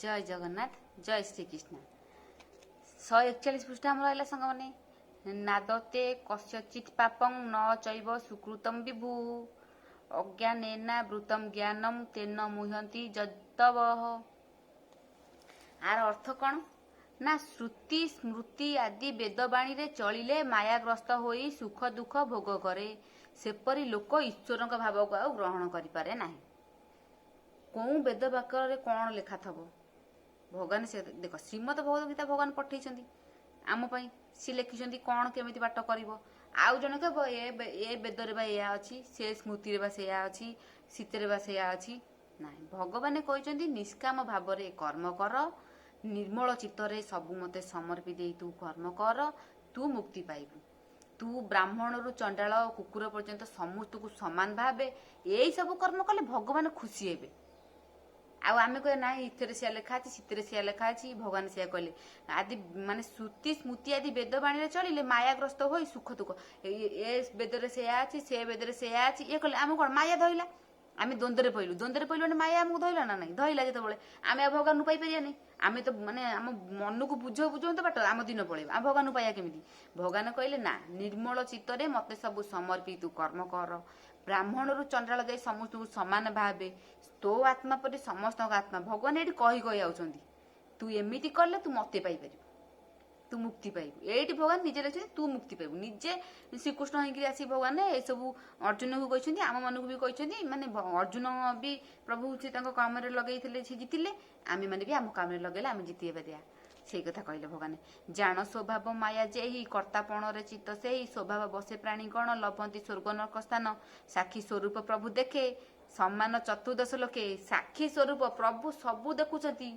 ଜୟ ଜଗନ୍ନାଥ, ଜୟ ଶ୍ରୀକୃଷ୍ଣ। 141 ପୃଷ୍ଠା ଆମର ରହିଲା ସାଙ୍ଗମାନେ। ନାଦତ୍ତେ କସ୍ୟଚିତ୍ ପାପଂ ନ ଚୈବ ସୁକୃତಂ ବିଭୁ, ଅଜ୍ଞାନେନାବୃତಂ ଜ୍ଞାନಂ ତେନ ମୁହ୍ୟନ୍ତି ଜନ୍ତବଃ। ଆର ଅର୍ଥ କ'ଣ ନା, ଶ୍ରୁତି ସ୍ମୃତି ଆଦି ବେଦବାଣୀରେ ଚଳିଲେ ମାୟାଗ୍ରସ୍ତ ହୋଇ ସୁଖ ଦୁଃଖ ଭୋଗ କରେ। ସେପରି ଲୋକ ଈଶ୍ୱରଙ୍କ ଭାବକୁ ଆଉ ଗ୍ରହଣ କରିପାରେ ନାହିଁ। କେଉଁ ବେଦ ବାକ୍ୟରେ କ'ଣ ଲେଖା ଥବ, ଭଗବାନ ସେ ଦେଖ, ଶ୍ରୀମଦ ଭଗବତ ଗୀତା ଭଗବାନ ପଠେଇଛନ୍ତି ଆମ ପାଇଁ। ସିଏ ଲେଖିଛନ୍ତି କ'ଣ କେମିତି ବାଟ କରିବ। ଆଉ ଜଣେ କହିବ ଏ ବେଦରେ ବା ଏଇଆ ଅଛି, ସେ ସ୍ମୃତିରେ ବା ସେଇଆ ଅଛି, ସୀତରେ ବା ସେଇଆ ଅଛି। ନାହିଁ, ଭଗବାନ କହିଛନ୍ତି, ନିଷ୍କାମ ଭାବରେ କର୍ମ କର, ନିର୍ମଳ ଚିତ୍ତରେ ସବୁ ମତେ ସମର୍ପି ଦେଇ ତୁ କର୍ମ କର, ତୁ ମୁକ୍ତି ପାଇବୁ। ତୁ ବ୍ରାହ୍ମଣରୁ ଚଣ୍ଡାଳ କୁକୁର ପର୍ଯ୍ୟନ୍ତ ସମସ୍ତଙ୍କୁ ସମାନ ଭାବେ। ଏଇ ସବୁ କର୍ମ କଲେ ଭଗବାନ ଖୁସି ହେବେ। ଆଉ ଆମେ କହିବା, ନାହିଁ, ଏଥିରେ ସେୟା ଲେଖା ଅଛି, ସେଥିରେ ସେୟା ଲେଖା ଅଛି, ଭଗବାନ ସେୟା କହିଲେ ଆଦି। ମାନେ ଶ୍ରୁତି ସ୍ମୃତି ଆଦି ବେଦବାଣୀରେ ଚଳିଲେ ମାୟାଗ୍ରସ୍ତ ହୋଇ ସୁଖ ଦୁଃଖ, ଏ ବେଦରେ ସେୟା ଅଛି, ସେ ବେଦରେ ସେୟା ଅଛି, ଇଏ କଲେ ଆମକୁ କ'ଣ ମାୟା ଧଇଲା, ଆମେ ଦ୍ୱନ୍ଦ୍ୱରେ ପଇଲୁ। ଦ୍ୱନ୍ଦ୍ୱରେ ପଇଲୁ ମାନେ ମାୟା ଆମକୁ ଧଇଲା ନା ନାହିଁ? ଧଇଲା ଯେତେବେଳେ, ଆମେ ଆଉ ଭଗବାନଙ୍କୁ ପାଇପାରିବାନି। ଆମେ ତ ମାନେ ଆମ ମନକୁ ବୁଝାଉ ବୁଝାଉ ତ ବାଟ ଆମ ଦିନ ପଳେଇବ। ଆମେ ଭଗବାନଙ୍କୁ ପାଇବା କେମିତି? ଭଗବାନ କହିଲେ ନା, ନିର୍ମଳ ଚିତ୍ତରେ ମତେ ସବୁ ସମର୍ପି ତୁ କର୍ମ କର। ବ୍ରାହ୍ମଣରୁ ଚଣ୍ଡାଳ ଯାଇ ସମସ୍ତଙ୍କୁ ସମାନ ଭାବେ, ତୋ ଆତ୍ମା ପରି ସମସ୍ତଙ୍କ ଆତ୍ମା। ଭଗବାନ ଏଇଠି କହି କହି ଆଉଛନ୍ତି, ତୁ ଏମିତି କଲେ ତୁ ମତେ ପାଇପାରିବୁ, ତୁ ମୁକ୍ତି ପାଇବୁ। ଏଇଠି ଭଗବାନ ନିଜେ ଲେଖିଛନ୍ତି, ତୁ ମୁକ୍ତି ପାଇବୁ। ନିଜେ ଶ୍ରୀକୃଷ୍ଣ ହେଇକିରି ଆସି ଭଗବାନ ଏସବୁ ଅର୍ଜୁନକୁ କହିଛନ୍ତି, ଆମ ମାନଙ୍କୁ ବି କହିଛନ୍ତି। ମାନେ ଅର୍ଜୁନ ବି ପ୍ରଭୁ ସେ ତାଙ୍କ କାମରେ ଲଗେଇଥିଲେ, ସେ ଜିତିଲେ। ଆମେ ମାନେ ବି ଆମ କାମରେ ଲଗେଇଲେ ଆମେ ଜିତିବା ପାରିବା। ସେଇ କଥା କହିଲେ ଭଗବାନ। ଜାଣ ସ୍ୱଭାବ ମାୟା ଯେହି, କର୍ତ୍ତାପଣରେ ଚିତ୍ତ ସେହି, ସ୍ୱଭାବ ବସେ ପ୍ରାଣୀ ଗଣ, ଲଭନ୍ତି ସ୍ୱର୍ଗ ନର୍କ ସ୍ଥାନ। ସାକ୍ଷୀ ସ୍ୱରୂପ ପ୍ରଭୁ ଦେଖେ, ସମାନ ଚତୁର୍ଦଶ ଲୋକେ। ସାକ୍ଷୀ ସ୍ୱରୂପ ପ୍ରଭୁ ସବୁ ଦେଖୁଛନ୍ତି।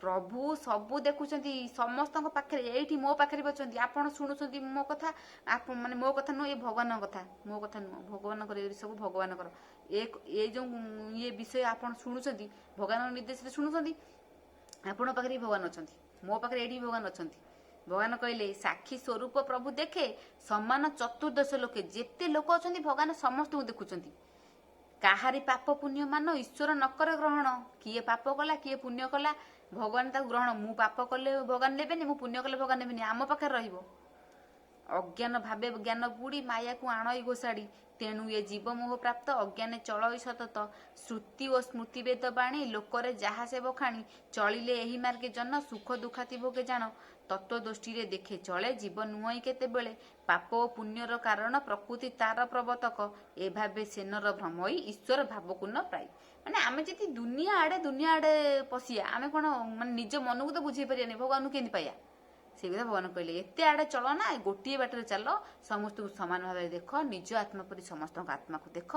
ପ୍ରଭୁ ସବୁ ଦେଖୁଛନ୍ତି ସମସ୍ତଙ୍କ ପାଖରେ। ଏଇଠି ମୋ ପାଖରେ ବି ଅଛନ୍ତି। ଆପଣ ଶୁଣୁଛନ୍ତି ମୋ କଥା, ଆପଣ ମାନେ ମୋ କଥା ନୁହଁ, ଏ ଭଗବାନଙ୍କ କଥା। ମୋ କଥା ନୁହଁ, ଭଗବାନଙ୍କର। ଏ ସବୁ ଭଗବାନଙ୍କର। ଏ ଯୋଉ ଇଏ ବିଷୟ ଆପଣ ଶୁଣୁଛନ୍ତି, ଭଗବାନଙ୍କ ନିର୍ଦ୍ଦେଶରେ ଶୁଣୁଛନ୍ତି। ଆପଣଙ୍କ ପାଖରେ ବି ଭଗବାନ ଅଛନ୍ତି, ମୋ ପାଖରେ ଏଇଠି ବି ଭଗବାନ ଅଛନ୍ତି। ଭଗବାନ କହିଲେ, ସାକ୍ଷୀ ସ୍ୱରୂପ ପ୍ରଭୁ ଦେଖେ, ସମାନ ଚତୁର୍ଦଶ ଲୋକେ। ଯେତେ ଲୋକ ଅଛନ୍ତି, ଭଗବାନ ସମସ୍ତଙ୍କୁ ଦେଖୁଛନ୍ତି। କାହାରି ପାପ ପୁଣ୍ୟ ମାନ ଈଶ୍ୱର ନକରେ ଗ୍ରହଣ। କିଏ ପାପ କଲା, କିଏ ପୁଣ୍ୟ କଲା, ଭଗବାନ ତାକୁ ଗ୍ରହଣ। ମୁଁ ପାପ କଲେ ଭଗବାନ ନେବେନି, ମୁଁ ପୁଣ୍ୟ କଲେ ଭଗବାନ ନେବେନି, ଆମ ପାଖରେ ରହିବ। ଅଜ୍ଞାନ ଭାବେ ଜ୍ଞାନ ବୁଡ଼ି, ମାୟାକୁ ଆଣଇ ଘୋଷାଡ଼ି। ତେଣୁ ଏ ଜୀବ ମୋହ ପ୍ରାପ୍ତ, ଅଜ୍ଞାନେ ଚଳଇ ସତତ। ଶ୍ରୁତି ଓ ସ୍ମୃତି ବେଦ ବାଣୀ, ଲୋକରେ ଯାହା ସେ ବଖାଣି, ଚଳିଲେ ଏହି ମାର୍ଗେ ଜନ, ସୁଖ ଦୁଃଖାତି ଭୋଗେ ଜାଣ। ତତ୍ତ୍ୱ ଦୃଷ୍ଟିରେ ଦେଖେ ଚଳେ, ଜୀବ ନୁହଁଇ କେତେବେଳେ। ପାପ ଓ ପୁଣ୍ୟର କାରଣ ପ୍ରକୃତି ତାର ପ୍ରବର୍ତ୍ତକ, ଏ ଭାବେ ସେ ନର ଭ୍ରମଇ, ଈଶ୍ୱର ଭାବକୁ ନ ପାଇ। ମାନେ ଆମେ ଯଦି ଦୁନିଆ ଆଡେ ପଶିବା, ଆମେ କଣ ମାନେ ନିଜ ମନକୁ ତ ବୁଝେଇ ପାରିବାନି, ଭଗବାନଙ୍କୁ କେମିତି ପାଇବା? ସେଇ କଥା ଭଗବାନ କହିଲେ, ଏତେ ଆଡେ ଚଳ ନା, ଗୋଟିଏ ବାଟରେ ଚାଲ। ସମସ୍ତଙ୍କୁ ସମାନ ଭାବରେ ଦେଖ, ନିଜ ଆତ୍ମା ପରି ସମସ୍ତଙ୍କ ଆତ୍ମାକୁ ଦେଖ।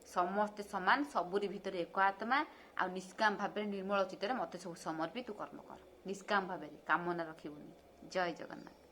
ସମସ୍ତେ ସମାନ, ସବୁରି ଭିତରେ ଏକ ଆତ୍ମା। ଆଉ ନିଷ୍କାମ ଭାବରେ ନିର୍ମଳ ଚିତ୍ତରେ ମତେ ସବୁ ସମର୍ପି ତୁ କର୍ମ କର। ନିଷ୍କାମ ଭାବରେ କାମନା ରଖିବୁନି। ଜୟ ଜଗନ୍ନାଥ।